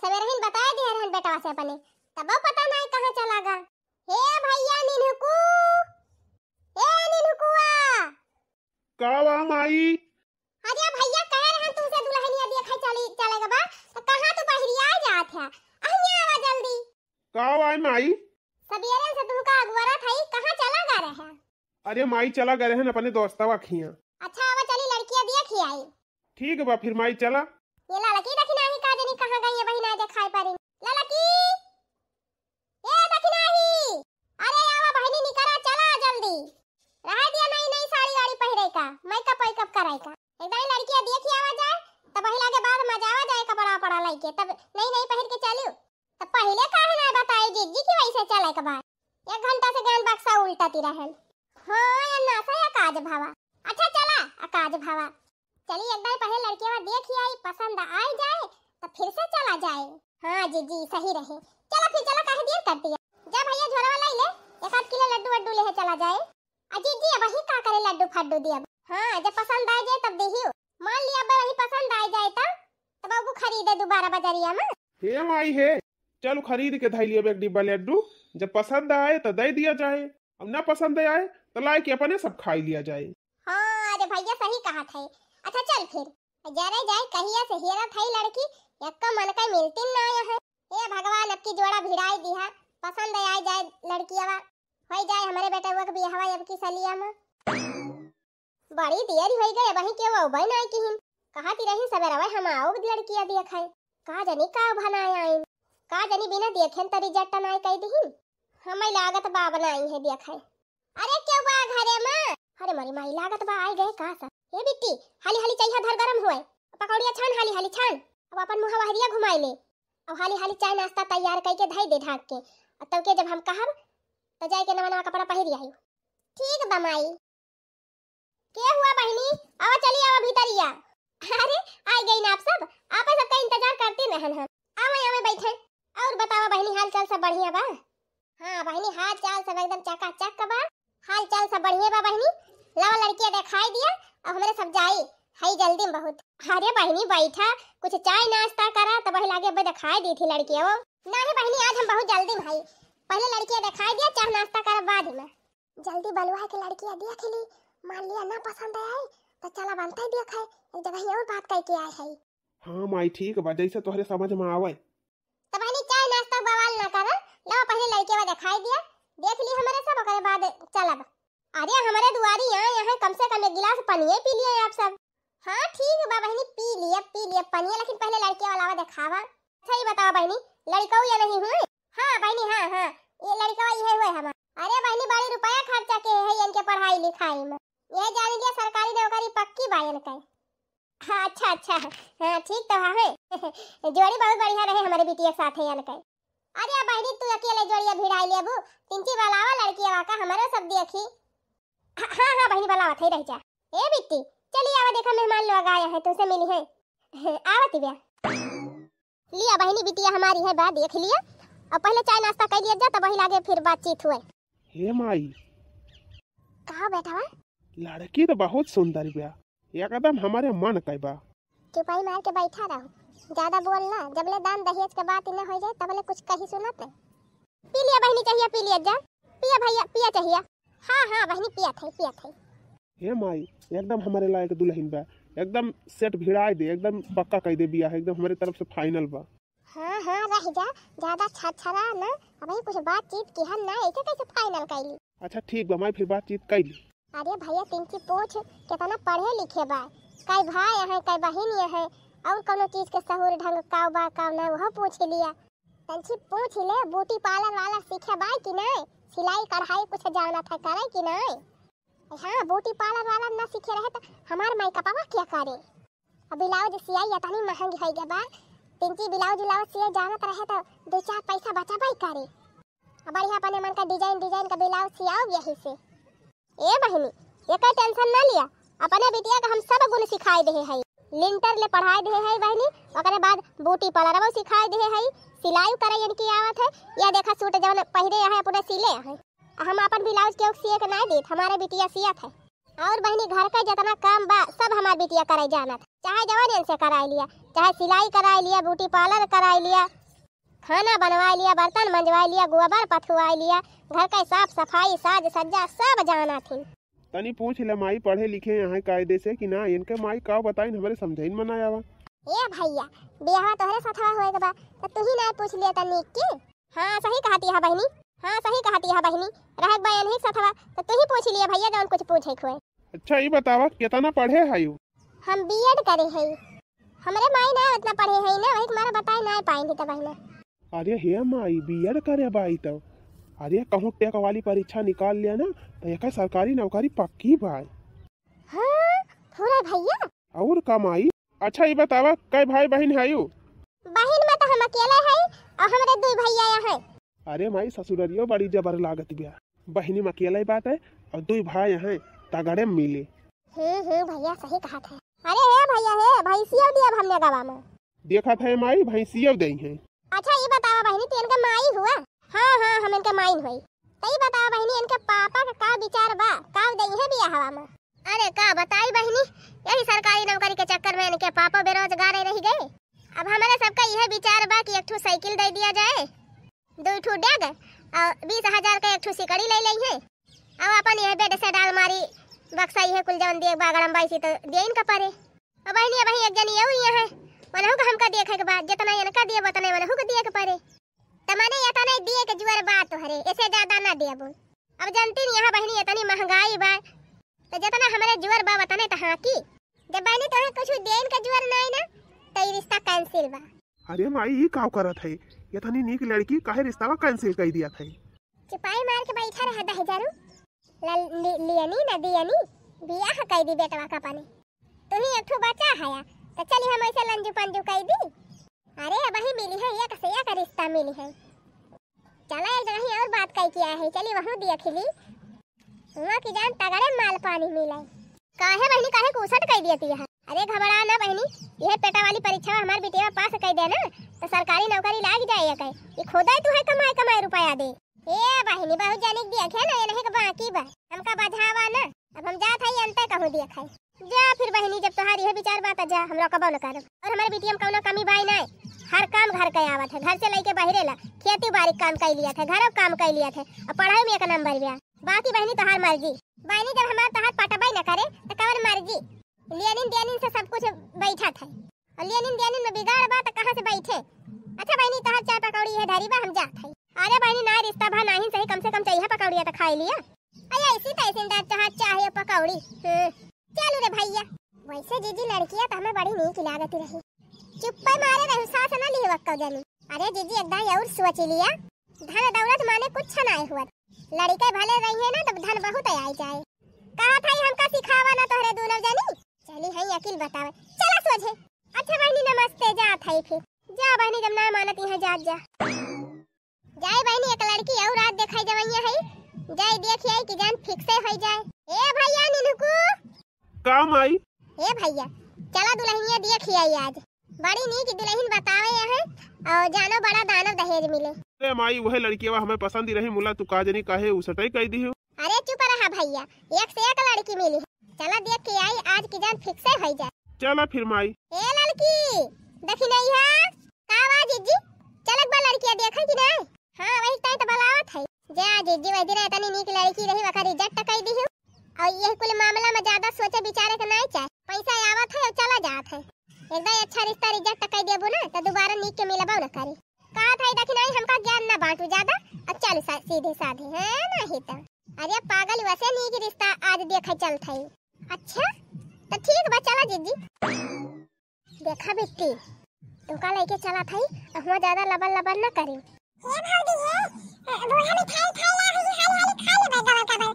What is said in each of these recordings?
सवेरे ही बता दिए रहन बेटवा से अपने, तब पता नहीं कहां चला गा। हे भैया निनुकू, ए निनुकुआ। का वा माई? अरे भैया कह रहन तुमसे दुल्हनिया देखै चली चलेगा बा, तो कहां तू बहरिया जात है? अहिया आवा जल्दी। का वा माई? सवेरे से तुमका अगुवारा थई, कहां चला गा रहे? अरे माई चला गए रहन अपने दोस्तवा खिया। अच्छा आवा चली लड़कियां देखी आई। ठीक बा फिर माई चला। ये लड़की देखी नाही का जानी कहां गई है बहिना देखाई पारी। लड़की ए देखी नाही। अरे आवा बहिनी निकरा चला जल्दी। रह दिया नहीं नहीं साड़ी वाड़ी पहिरे का, मेकअप वेकअप कराई का। एकदम लड़कियां देखी आवा जाए तब पहिला के बाद मजा आवा जाए कपड़ा पड़ा लाइके, तब नहीं नहीं पहिर के चलियो। तब पहले काहे ना बताई जीजी की वैसे चले के बाद 1 घंटा से ज्ञान बक्सा उल्टाती रहन। हां या ना सया काज भावा। अच्छा चला अकाज भावा चली, एक बार पहले लड़कियां देखी आई, पसंद आई जाए तो फिर से चला जाए। हाँ जी जी सही रहे। चला फिर चला, काहे देर करती है? जा भैया झोला लाई ले, 1-8 किलो लड्डू वड्डू ले चला जाए। अजी जी अब वही का करे लड्डू फड्डू दिया। हाँ जब पसंद आ जाए तब देहियो, मान लिया अब वही पसंद आ जाए तब तब अब खरीदे दोबारा बाजारिया में। हे माई हे चल खरीद के धाई लिया एक डिब्बा लड्डू, जब पसंद आए तो दे दिया जाए, अब ना पसंद आए तो लाई के अपने सब खाई लिया जाए। हाँ अरे भैया सही कहा था। अच्छा चल फिर जरे जाए, कहिया से हेरा थई लड़की यक्का मन का मिलती ना आया है। हे भगवान अब की जोड़ा भिड़ाई दिहा, पसंद आए जाए लड़कियावा होई जाए हमारे बेटा हुआ के बियाहवा अब की सलिया में। बड़ी देरी होई गई, वही के वो भाई नाई किहिन कहा ती रही सवेरवा हम आओ लड़कियां देखाई, का जानी का बनाए आइन, का जानी बिना देखेन त रिजल्ट नाई कह दिहिन। हमें लागत बा बनाई है देखाई। अरे क्यों बा घरे में? अरे मारी माई लागत बा आई गए का सा। ए बिट्टी हाली हाली चाहिए धर गरम हुए, पकौड़िया छान हाली हाली छान, अब अपन मुंह हरिया घुमाई ले, अब हाली हाली चाय नाश्ता तैयार करके धई दे ढाक के, और तब के जब हम कहब तो जाए के नवा नवा कपड़ा पहिर आई। ठीक बा माई। के हुआ बहिनी? आवा चली आवा भीतरिया। अरे आई गई ना आप सब, आप सबका इंतजार करते रहन हम। आवा आवे बैठे। और बतावा बहिनी हाल चाल सब बढ़िया बा? हां बहिनी हाल चाल सब एकदम चकाचक बा, हाल चाल सब बढ़िया बा बहिनी। लावा लड़कियां दिखाई दिया, अब हमरे सब जाई हई जल्दी में बहुत। अरे बहिनी बैठा, कुछ चाय नाश्ता करा तब वही लागे अब दिखाई दी थी लड़कियां। वो नहीं बहिनी आज हम बहुत जल्दी में हई, पहले लड़कियां दिखाई दिया, चाय नाश्ता कर बाद में। जल्दी बलुआ के लड़कियां देख ली, मान लिया ना पसंद आई तो चला बनता ही देख है, एक जगह और बात कह के आए हई। हां माई ठीक बा, जैसे तोहरे समझ में आवे। तो बहिनी चाय नाश्ता बवाल ना कर, लाओ पहले लड़कियां दिखाई दिया, देख ली हमारे सब ओकरे बाद चलब। अरे हमारे दुआरी यहाँ यहाँ कम से कम 1 गिलास पनिये पी लिए आप सब। हाँ ठीक बा बहिनी पी लिया पनिये, लेकिन पहले लड़कियां वाला दिखावा। अच्छा ये बताओ बहिनी लड़का या नहीं हुए? हाँ बहिनी हाँ हाँ ये लड़का ये हुए हमारे। अरे बहिनी बड़ी रुपया खर्चा के है इनके पढ़ाई लिखाई में, यह जान लिया सरकारी नौकरी पक्की बा इनके। हाँ अच्छा अच्छा हाँ ठीक तो है जोड़ी बहुत बढ़िया रहे हमारे बिटिया साथ है इनके। अरे बहिनी तू अकेले जोड़िया भिड़ाई लेबू, तिनची वाला लड़की वाका हमारे सब देखी। हाँ हाँ बहिनी बलावत है रह जा। ए बिट्टी चली आवा, देखा मेहमान लोग आए हैं तुमसे मिली है। आवती बिया लिया बहिनी बिटिया हमारी है बा देख लिया। अब पहले चाय नाश्ता कर लिया जा तब वही लागे फिर बातचीत हुए। हे माई कहा बैठा? लड़की तो बहुत सुंदर बिया, एकदम हमारे मन का बा। चुपाई मार के बैठा रहो, ज्यादा बोलना, जब ले दान दहेज के बात न हो जाए तब ले कुछ कही सुनत नहीं। पी लिया बहिनी चाहिए पी लिया जा, पिया भैया पिया चाहिए। हाँ हाँ बहिनी पिया थे पिया थे। हे माई एकदम हमारे लायक दुल्हन बा, एकदम सेट भिड़ाई दे, एकदम पक्का कह दे बिया, एकदम हमारे तरफ से फाइनल बा। हाँ हाँ रह जा, ज्यादा छछरा ना, अबे कुछ बातचीत की हम ना, ऐसे कैसे फाइनल कैली? अच्छा ठीक बा माई फिर बातचीत कैली। अरे भैया तिनची पूछ कितना पढ़े लिखे बा, कई भाई है कई बहिन है, और कोनो चीज के सहूर ढंग का बा का ना वह पूछ लिया। तंची पूछ ले ब्यूटी पार्लर वाला सीखे बा कि नहीं, सिलाई कढ़ाई कुछ जाना था करे कि नहीं। हाँ ब्यूटी पार्लर वाला ना सीखे रहे तो हमार मेकअपवा क्या करे? अब ब्लाउज सियाई इतनी महंगी हो गया बा, तिनची ब्लाउज उलाउज सिए जानत रहे तो 2-4 पैसा बचाबाई करे। अब बढ़िया अपने मन का डिजाइन डिजाइन का ब्लाउज सियाओ यही से। ए बहिनी एकर टेंशन ना लिया, अपने बिटिया का हम सब गुण सिखाए दे है, लिंटर ले पढ़ाए दे है बहिनी, ओकरे बाद ब्यूटी पार्लर सिखाए दे है, सिलाई करे इनकी आवत है। या देखा सूट जवन पहिरे है अपने सिले है, हम अपन ब्लाउज के सिए के नहीं देत, हमारे बिटिया सियत है। और बहनी घर का जितना काम बा सब हमार बिटिया कराई जानत, चाहे जवान से कराई लिया, चाहे सिलाई कराई लिया, ब्यूटी पार्लर कराई लिया, खाना बनवाई लिया, बर्तन मंजवाई लिया, गोबर पथुआई लिया, घर का साफ सफाई साज सज्जा सब जाना थी। तनी पूछ ले माई पढ़े लिखे यहाँ कायदे से कि ना, इनके माई का बताइन हमारे समझाइन मना आवा। ए भैया बियाह तोहरे साथवा होए के बा त तू ही ना पूछ लिया त नीक के। हां सही कहती है बहनी, हां सही कहती है बहनी, रहक बा इन्हीं साथवा त तू ही पूछ लिया भैया जौन कुछ पूछे खोए। अच्छा ये बतावा कितना पढ़े हायू? हम बीएड करे हई, हमरे माई ना उतना पढ़े हई ना, वही मारा बताए ना पाई त बहना। अरे हे माई बीएड करे बाई तब, अरे कहूँ टेक वाली परीक्षा निकाल लिया ना तो एक सरकारी नौकरी पक्की भाई। हाँ थोड़ा भैया और कमाई। अच्छा ये बतावा कई भाई बहन है? बहन में तो हम अकेले हैं और हमरे दो भैया हैं। अरे माई ससुररियो बड़ी जबर लागत बिया, बहनी में अकेले बात है और दो भाई हैं तगड़े मिले। भैया सही कहा था। अरे हे भैया हे भैंसियो दिया हमने गवा में देखा था माई, भैंसियो दई है। अच्छा ये बतावा बहनी तू इनका माई हुआ? हाँ हाँ हम इनका माइन हुई। तई बतावा बहनी इनके पापा का का विचार बा, का दई है बियाह हवा में? अरे का बताई बहनी, यही सरकारी नौकरी के चक्कर में इनके पापा बेरोजगार रह गए। अब हमारे सबका यह विचार बा कि एक ठो साइकिल दे दिया जाए, दो ठो डैग और 20,000 का एक ठो सिकड़ी ले ली है, अब अपन यह बेड से डाल मारी बक्सा यह कुल जवन दिए बागड़म बाईसी तो दिए इनका परे। अब बहनी अब एक जनी यही है वनहु का हमका देखे के बाद जितना इनका दिए उतना वनहु के दिए के परे, तमाने यता नहीं दिए के जुअर बात तो हरे, ऐसे ज्यादा ना दिए बोल। अब जानती नहीं यहाँ बहनी इतनी महंगाई बा तो जितना हमारे जुअर बा उतना तो हाँ की, जब बहनी तो कुछ देन का जुअर नहीं ना तो ये रिश्ता कैंसिल बा। अरे माई ये का करत है, इतनी नीक लड़की काहे रिश्ता कैंसिल कर दिया था? चुपाई मार के बैठा रहा दहजारू लियनी ना दियनी बियाह कह दी बेटवा का पानी, तू ही एक ठो बच्चा है तो चली हम ऐसे लंजू पंजू कह दी। अरे अब ही मिली है एक से एक रिश्ता मिली है, चला एक जगह और बात कह किया है, चली वहाँ दिया खिली वहाँ की जान तगड़े माल पानी मिला। काहे बहनी काहे कुसट कह दिया है? अरे घबरा ना बहनी, यह पेटा वाली परीक्षा हमार बिटिया पास कह दे ना तो सरकारी नौकरी लाग जाए, कहे ये खोदा तू है कमाए कमाए रुपया दे। ए बहनी बहुत जाने दिया है ना, ये नहीं के बाकी बा हमका बझावा ना, अब हम जात हई अंत कहूं दिया खाई जा फिर बहनी, जब तोहार यह विचार बात जा हमरा कबो न करब। और हमारे बिटिया में कौनो कमी बाई नहीं, हर काम घर के आवत है, घर से लेके बाहरे ला खेती बाड़ी काम कर लिया था, घर काम कर लिया था और पढ़ाई में एक नंबर बिया। बाकी बहनी तोहार मर्जी, बहनी जब हमार तोहार पटबाई न करे तो कवन मर्जी, लेनिन देनिन से सब कुछ बैठा था और लेनिन देनिन में बिगाड़ बा तो कहां से बैठे। अच्छा बहनी तोहार चाय पकौड़ी है धरी बा हम जात हई। अरे बहनी ना रिश्ता भा नहीं सही, कम से कम चाहिए पकौड़ी तो खाई लिया। अरे ऐसी तैसी दाल चाह चाहे पकौड़ी। चलो रे भैया, वैसे जीजी लड़कियां तो हमें बड़ी नीक लागत रही, चुप्पे मारे रहू सास ना लिहवा कौ जानी। अरे जीजी एकदम और सोच लिया, धन दौलत माने कुछ ना हुआ, लड़के भले रही है ना तब धन बहुत आई जाए। कहा था हमका सिखावा ना तोहरे दोनों जानी, चली है अकिल बतावे चला सोझे। अच्छा बहनी नमस्ते, जा थई फिर जा बहनी, जब ना मानत यहाँ जा जा जाए बहनी। एक लड़की और रात देखाई जवैया है, जाए देखी आई कि जान फिक्स हो जाए। ए भैया निनुकू काम आई। ए भैया चला दुल्हनिया देखी आई आज, बड़ी नीक दुल्हन बतावे है और जानो बड़ा दानव दहेज मिले। अरे माई वह लड़कीवा हमें पसंद ही रही मुला, तू का जानी काहे उसटई कह दी हो। अरे चुप रहा भैया, एक से एक लड़की मिली, चला देख के आई आज की जान फिक्स हो जाए। चला फिर माई। ए लड़की देखी नहीं है का वा जीजी, चलक बा लड़कियां देखै कि नहीं? हां वही ताई त बलावत है। जा जीजी वही दिन इतनी नीक लड़की रही वखा रिजेक्ट कह दी हो। और यह कुल मामला में ज्यादा सोचे विचारे के नहीं चाहे, पैसा आवत है और चला जात है। एकदम अच्छा रिश्ता रिजेक्ट कर देबो ना तो दोबारा नीक के मिलबो ना करी। कहा था देखी नहीं हमका ज्ञान ना बांटू ज्यादा, अब चल सीधे साधे है नहीं तो। अरे पागल वैसे नीक रिश्ता आज देखे चलत है। अच्छा तो ठीक बा चला जीजी। देखा बेटी तुका लेके चला थई, हुआ ज्यादा लबन लबन ना करी। हे भौजी हे बोला मिठाई खाई ला हाली हाली खा ले गवा का भाई।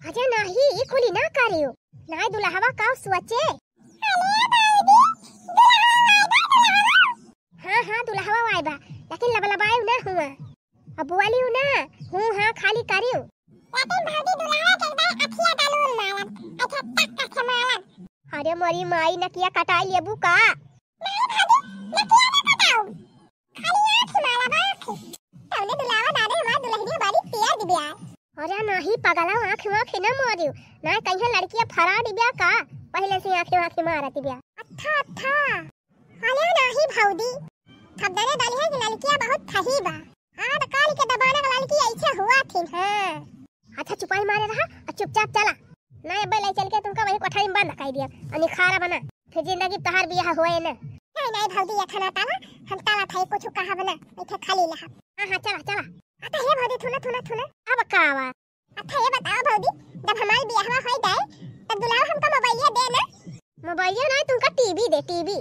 अरे नहीं ई कुली ना करियो, ना दुल्हवा का सोचे। अरे भौजी दुल्हवा आए बा दुल्हवा। हां हां दुल्हवा आए बा, लेकिन लबलबाई ना हुआ, अब वाली ना हूं हां खाली करियो। लेकिन भौजी दुल्हवा के एक बार अखिया डालून मारब, अच्छा तक तक मारब। अरे मोरी माई नकिया कटाई लेबू का? नहीं भौजी नकिया ना कटाऊ, खाली आंख मारब आंख। तौने दुल्हवा दादे हमार दुल्हनिया बारी पिया दिबिया। अरे नहीं नाही पगला आंख आंख न मारियो ना कहीं लड़कियां फरा दिबिया का पहले से आंख आंख मारत बिया। अच्छा अच्छा अरे नाही भौदी थबदने डाली है कि लड़कियां बहुत थही बा आज काल के दबाना का लड़की ऐसे हुआ थी। हां अच्छा चुपाई मारे रहा और चुपचाप चला ना अबे ले चल के तुमका वही कोठारी में बंद कर दिया और निखारा बना फिर जिंदगी तहार बियाह होए ना। नहीं नहीं भौदी ये खाना ताला हम ताला थाई कुछ कहा बना इथे खाली लहा। हां हां चला चला। अच्छा हे भौदी थुना थुना थुना अब कावा। अच्छा ये बताओ भौदी जब हमार बियाहवा होई जाए तब दुल्हा हमका मोबाइलिया दे ना। मोबाइलिया नहीं तुमका टीवी दे टीवी।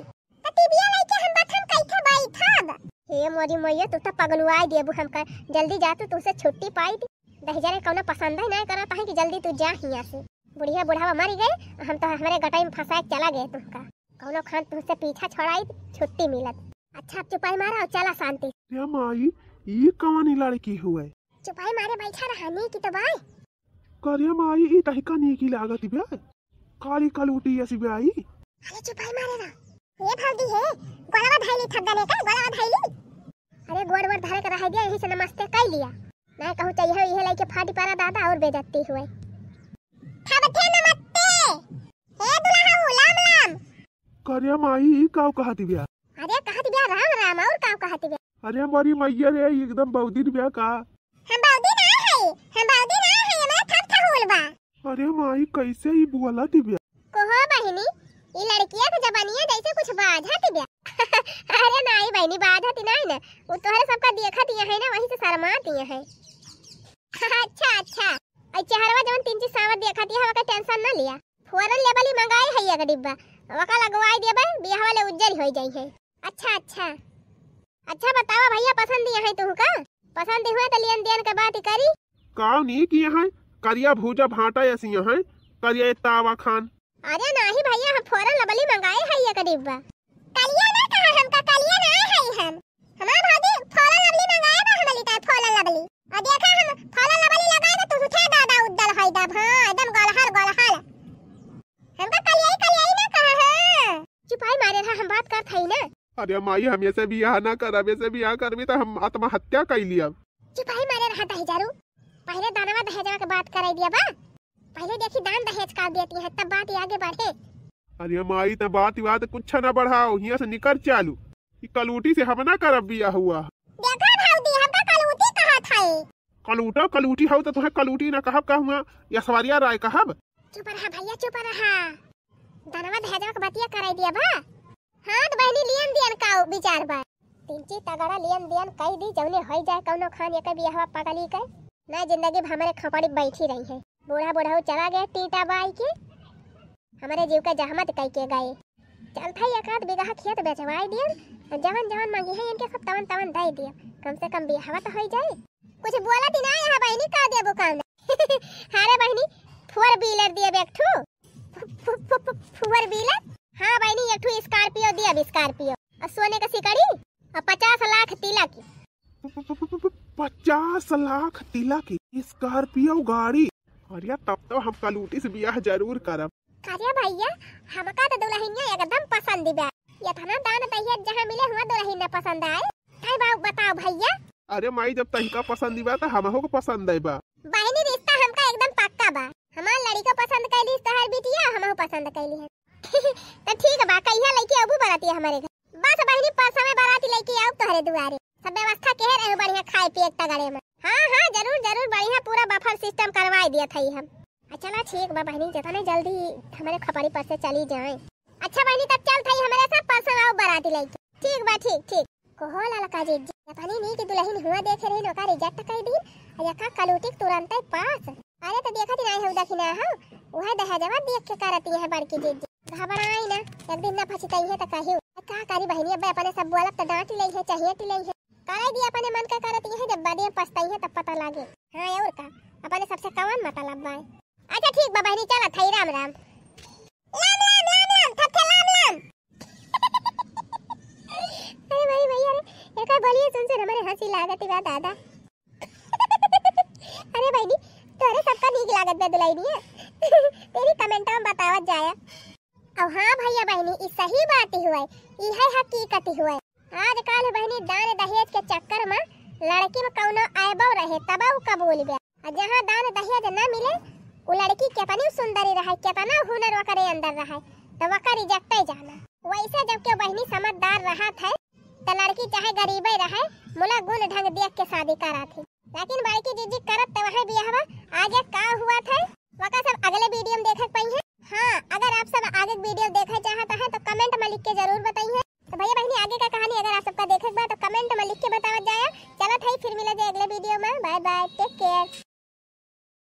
त टीवीया लेके हम बथम कैथे बैठब। हे मोरी मैया तू त पगलुआई देबू हमका जल्दी जा तू तुसे छुट्टी पाई दी दहजरे कौनो पसंद ही नहीं करत है कि जल्दी तू जा हिया से। बुढ़िया बुढ़ावा मर गए हम तो हमारे गटाई में फंसा के चला गए तुमका कौनो खान तुझसे पीछा छोड़ाई छुट्टी मिलत। अच्छा अब चुपाई मारा और चला शांति। रे माई ई कौन लड़की हुए चुपाई मारे बैठा रहा नी की तो बाय करे माई ई तहिका नी की लागत बे काली कलूटी ऐसी ब्याई। अरे चुपाई मारे ना ये भौजी हे गोलवा धैली थबदने का गोलवा धैली। अरे गोड़ गोड़ धरे के रह दिया यही से नमस्ते कर लिया ना कहूं चाहिए यही लेके फाटी पारा दादा और बेइज्जती हुए। थबथे नमस्ते हे दुल्हा लाम लाम। करे माई ई काव कहत बिया। अरे कहत बिया राम राम और काव कहत बिया। अरे मारी मैया रे एकदम बौदी बिया का। हम बौदी ना है हम बौदी ना है हमरा थप थहुल बा। अरे माई कैसे ई बोला दिबिया। कोहो बहिनी ई लड़किया के जबानिया जैसे कुछ बाझत बिया। अरे नहीं बहिनी बाझत नहीं ना वो तोहरे सबका देखत दिया है ना वही से शर्मात दिया है। अच्छा अच्छा ऐ चेहरवा जवन तीन चीज सावर देखत दिया हवा का टेंशन ना लिया फौरन लेबली मंगाई है एक डिब्बा वका लगवाई देबे बियाह वाले उज्जल हो जाई है। अच्छा अच्छा अच्छा बतावा भैया पसंद दिया है तू का पसंद हुआ तो लियन दियन के बात करी। काव नहीं किया है करिया भूजा भाटा ऐसी है करिया तावा खान। अरे नहीं भैया हम फौरन लबली मंगाए है एक डिब्बा। कलिया ना कहा हमका कलिया ना है हम हमार भाभी फौरन लबली मंगाए बा हमली ता फौरन लबली और देखा हम फौरन लबली लगाए तो तू उठा दादा उद्दल होई दा हां एकदम गलहर गलहर हमका कलिया कलिया ना कहा है। चुपाई मारे रहा हम बात करत हई ना। अरे माई हम ऐसे बियाह ना करब ऐसे बियाह करबी त हम आत्महत्या कर लिया। चुपाई मारे रहा दहेजारू पहले दानवा दहेजवा के बात कराई दिया बा पहले देखी दान दहेज का देती है तब बात आगे बढ़े। अरे माई त बात बात कुछ ना बढ़ाओ हिया से निकल चालू ई कलूटी से हम ना करब बियाह हुआ। देखा भौजी हमका कलूटी कहा था। कलूटा कलूटी हौ त तोहे कलूटी ना कहब कहूं या सवारिया राय कहब। चुप रहा भैया चुप रहा दानवा दहेजवा के बतिया कराई दिया बा। हां तो बहनी लियन दियन का विचार बा तीन तगड़ा लियन दियन कई दी जौने होई जाए कौनो खान एक बियाहवा पगली के ना जिंदगी हमारे खपड़ी बैठी रही है। बूढ़ा बूढ़ा चला गया टीटा बाई के हमारे जीव का जहमत कई के गए चल था एक आध बीघा खेत बेचवाई दिया जवन जवन मांगी है इनके सब तवन तवन दे दिया कम से कम बियाहवा तो हो जाए। कुछ बोला दी ना यहाँ बहनी का देबो काम। हारे बहनी फोर व्हीलर दिए एक ठो फोर व्हीलर। हाँ बहनी एक ठो स्कॉर्पियो दिया स्कॉर्पियो और सोने का सिकड़ी और 50 लाख तिलक। 50 लाख तिलक स्कॉर्पियो गाड़ी। अरे तब तो हम कलूटी से बियाह जरूर करब। अरे भैया हमका तो दुल्हनिया एकदम पसंद बा ये था ना दान दहेज जहां मिले हुआ दुल्हन पसंद आए ताई बाबू बताओ भैया। अरे माई जब तहिका पसंद बा त हमहु को पसंद आई बा। बहनी रिश्ता हमका एकदम पक्का बा हमार लड़ी को पसंद कैली तोहर बिटिया हमहु पसंद कैली है। त ठीक बा कहिया लइके अबू बराती हमारे घर बस बहनी परसों में बाराती लइके आऊ तोहरे दुआरे सब व्यवस्था के रहे बढ़िया खाए पिए तगड़े में। हां हां जरूर जरूर बढ़िया पूरा बफर सिस्टम करवाई दिया था हम। चला ठीक बा बहनी जितना जल्दी हमारे खपारी पर से चली जाए। अच्छा बहनी तब चल थई हमारे साथ परसों आओ बाराती लेके। ठीक बा ठीक ठीक कोहो ललका जी पानी नहीं कि दुल्हन हुआ देखे रही नोका रिजेक्ट कर दी और यका कलूटी तुरंत पास। अरे तो देखत नहीं हो दखिना हो वह दहेजवा देख के करती है बड़की जीजी घबराई ना एक दिन ना फसितई है त कहियो का करी बहनी अब अपने सब बोलब त डांट लई है चाहिए लई है करे दी अपने मन का करती है जब बाद में पछताई है तब पता लागे। हां और का अपने सबसे कवन मतलब बा। अच्छा ठीक बा बहनी चला थई राम राम राम राम राम राम थपथे राम राम। अरे भाई भाई अरे एक बोलिए सुन सुन हमारे हंसी लागत बा दादा। अरे बहनी तोरे सबका नीक लागत बा दुलाइनिया तेरी कमेंट में बतावत जाया। और हाँ भैया बहनी ई सही बात हुआ ई है हकीकत हुआ। आजकल बहनी दान दहेज के चक्कर में लड़की में कौनो ऐबो रहे तब कबूल बा, और जहाँ दान दहेज कहिया जे ना मिले वो लड़की केतनी सुंदरी रहे, केतना हुनर वकरे अंदर रहे, तो वकर रिजेक्ट ही जाना। वैसे जब के बहनी समझदार रहा था तो लड़की चाहे गरीबे रहे मुला गुण ढंग देख के शादी करा थी, लेकिन बड़की जीजी करत तो वह बियाहवा आगे का हुआ था वका सब अगले वीडियो में देख पाई है। हाँ अगर आप सब आगे वीडियो देखना चाहता है तो कमेंट में लिख के जरूर बताइए। तो भैया बहनी आगे का कहानी अगर आप सबका देखे बा तो कमेंट में लिख के बतावत जाया। चलो थई फिर मिला जाए अगले वीडियो में। Bye bye, take care.